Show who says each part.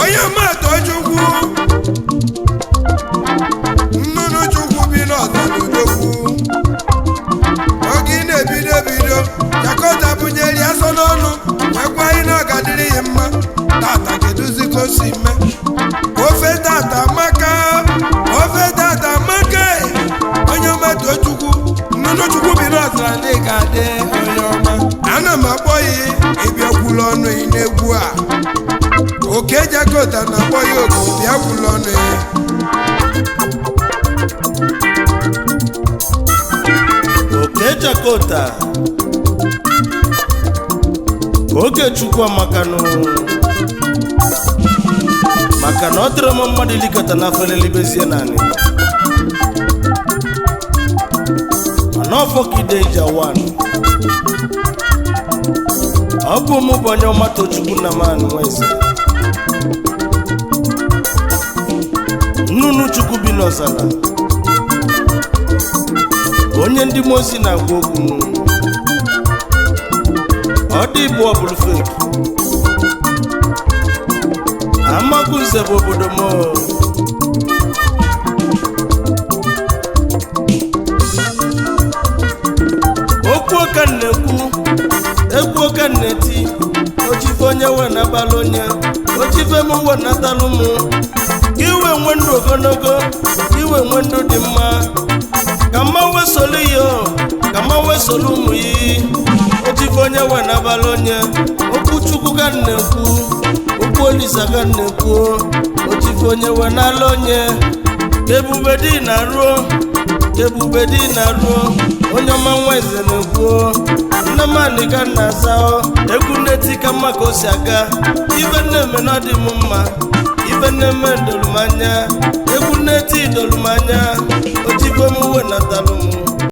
Speaker 1: Onye mmadụ Chukwu, nnụnụ Chukwu bi n'ọzara, odogwu. Oge ị na-ebido ebido, Jakọta bunyere ya sọ n'ọnụ, wee gwa anyị na ọ ga-adịrị ya mma. Tata kedụzi ka o si mee? Ofe tata maka ofe tata maka. Onye ọma Tochukwu, nnụnụ Chukwu bi n'ọzara, dị ka adị. Onye ọma, ana m akpọ ya ịbịakwula ọnụ ị n'egwu a. Oke Jakọta na-akpọ ya oku, bịakwula ọnụ ya.
Speaker 2: Oke Jakota, oge Chukwu amakanụ, maka na ọ dịrị m mmadụ ilikọta n'afọ lelibezie naanị mana ọfọ ka ide ija wan. Ọ bụ mụ bụ onye ọma Tochukwu na man Nweze, nnụnụ Chukwu bi n'ọzara, onye ndị mmụọ ozi na-agwa okwu. Ọ dị bụ ọbụlụ feki. Amagunze bụ obodo m. Okwu oka na-ekwu, egwu oka na-eti. Ochife onye we nabalụ onye ochife m we natalụ m, ka iwe nwe ndụ ogologo, ka iwe nwe ndụ dị mma, ka mma wesolu ya o, ka mma wesolu ụmụ yi. Ochife onye we n'abalị onye okwu Chukwu ka m na-ekwu, okwu Olisa ka m na-ekwu. Ochife onye we n'ala onye, ka ebube dị na ruo, ka ebube dị na ruo. Onye ọma nwa eze na-ekwu, nnamani ka m na-asa o. Egwu ndeti ka mma ka o si aga. Ife nne-eme na ọ dị m mma, ife nne-eme doro m anya, egwu nneti doro m anya. Ochife m we natalụ m.